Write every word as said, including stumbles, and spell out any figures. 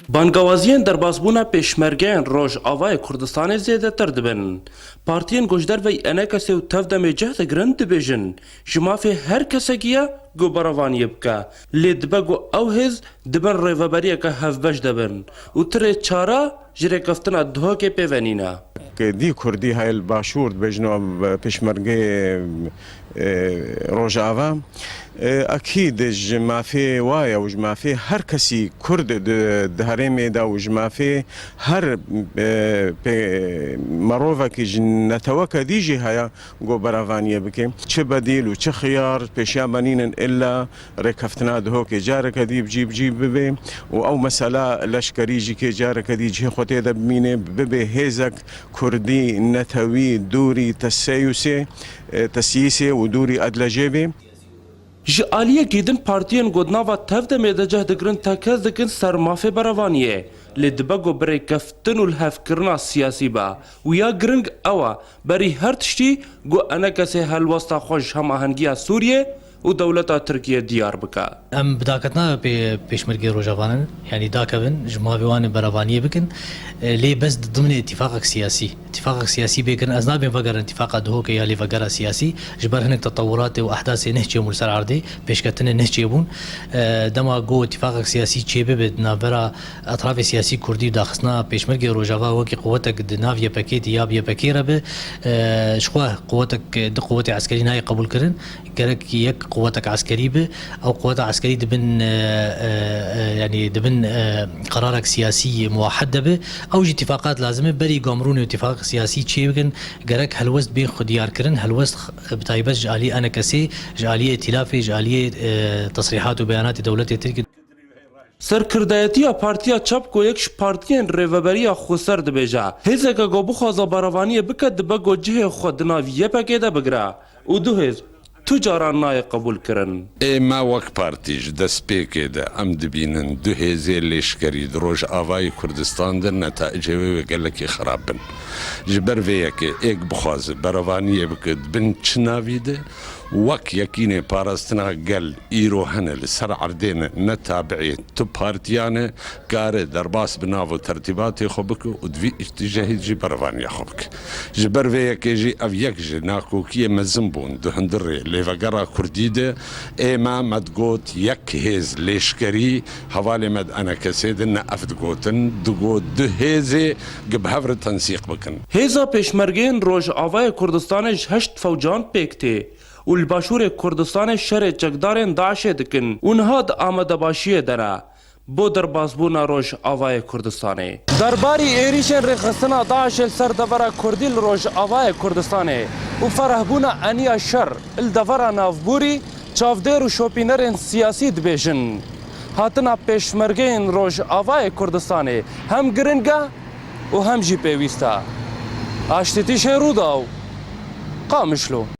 Bangawaziyên derbasbûna pêşmergeyên Rojavayê Kurdistanê zêdetir dibin. Partiyên ku ji derveyî ENKSê û TEV-DEMê cih digirin dibêjin, ji mafê her kesekî ye ku berevaniyê bike. Lê dibe ku ew hêz di bin rêveberiyeke hevbeş de bin û ti rê çare ji rêkeftina Duhokê pê ve nîne. Dî Kurdî heye li Başûr dibêjin û ev pêşmergeyê, e, Rojava. E, ekîd ji mafê wa ye û ji mafê her kesî Kurd di, di herêmê de û ji mafê her, e, pê-, merovekî ji neteweke dî jî heye ku berevaniyê bike. Çi bedîl û çi xiyar pêşiya me nînin illa rêkeftina Duhokê careke dî bi cî bi cî bibe û ew mesela leşkerî jî kê careke dî cihê xwe tê de bimîne, bibe hêzek Kurdî, netewî, dûrî teseyusê, e, tesîsê û dûrî edlecê bê. Ji aliyekî din partiyên ku di nava TEV-DEMê de cih digirin tekez dikin ser mafê berevaniyê. Lê dibe ku bi rêkeftin û lihevkirina siyasî be. Û ya giring ew e, berî her tiştî ku ENKSê helwesta xwe ji hemahengiya Sûriyê û dewleta Tirkiyê diyar bike. Em bi daketina pê-, pêşmergê Rojava ne, yanî dakevin, ji mafê wan ê berevaniyê bikin, e, lê bes di dimnê îtîfaqek siyasî. Îtîfaqek siyasî bê kirin, ez nabêm vegerin îtîfaqa Duhokê ya lêvegera siyasî, ji ber hinek tetewuratê û ehdasê neh çêbûn li ser erdê, pêşketinê neh çêbûn. E, dema ku îtîfaqek siyasî çêbibe di navbera etrafê siyasî kurdî û daxistina pêşmergê Rojava wekî quwetek di nav YPGê de ya bi YPGê re be, e, ji xwe quwetek, du quwetê eskerî nayê qebûlkirin. Gerek yek quwetek eskerî be. Ew quweta eskerî di bin, e, e, e, yanî di bin, e, qerarek siyasî muwahed de be. Ew jî îtîfaqat lazim e. Berî gamrûnê û îtîfaq siyasî çêbikin, gerek helwest bên xwediyarkirin. Helwest x-, bi taybet ji alî ENKSê, ji alî îtîlafê, ji alî, e, tesrîhat û beyanatê dewletê Tirkî. Serkirdayetiya Partiya Çep ku yek ji partiyên rêveberiya xweser dibêje, hêzeke ku bixwaze berevaniyê bike dibe ku cihê xwe di nav YPGê de bigire û du hêz tu caran nayê qebûlkirin. Ê me wek partî ji destpêkê de em dibînin du hêzê lêşkerî di Rojavayê Kurdistan de netayicê wê wê gelekî xerab bin. Ji ber vê yekê êk bixwaze berevaniyê bike di bin çi navî de, wek Yekînê Parastina Gel îro hene li ser erdê ne, ne tabi'ê tu partiyan e, kare derbas bi nav û tertîbatê xwe bike û di vî îhtijehî jî berevaniya xwe bike. Ji ber vê yekê jî ev yek ji nakokiyê mezin bûn di hundirê lêvegera kurdî de. Ê me, me digot yek hêz lêşkerî, hevalê me di ENKSê de ne ev digotin, digot du hêzê gi bi hev re tensîq bikin. Hêza pêşmergeyên Rojavayê Kurdistanê ji heşt fewcan pêk tê û li Başûrê Kurdistanê şerê çekdarên DAIŞê dikin û niha di amadebaşiyê de ne bo derbasbûna Rojavayê Kurdistanê. Derbarî êrîşên rêxistina DAIŞê li ser devera Kurdî li Rojavayê Kurdistanê û ferehbûna eniya şer li devera navborî, çavdêr û şopînerên siyasî dibêjin, hatina pêşmergeyên Rojavayê Kurdistanê hem giring e û hem jî pêwîst e. Aştîtîşê Rûdaw, Qamişlo.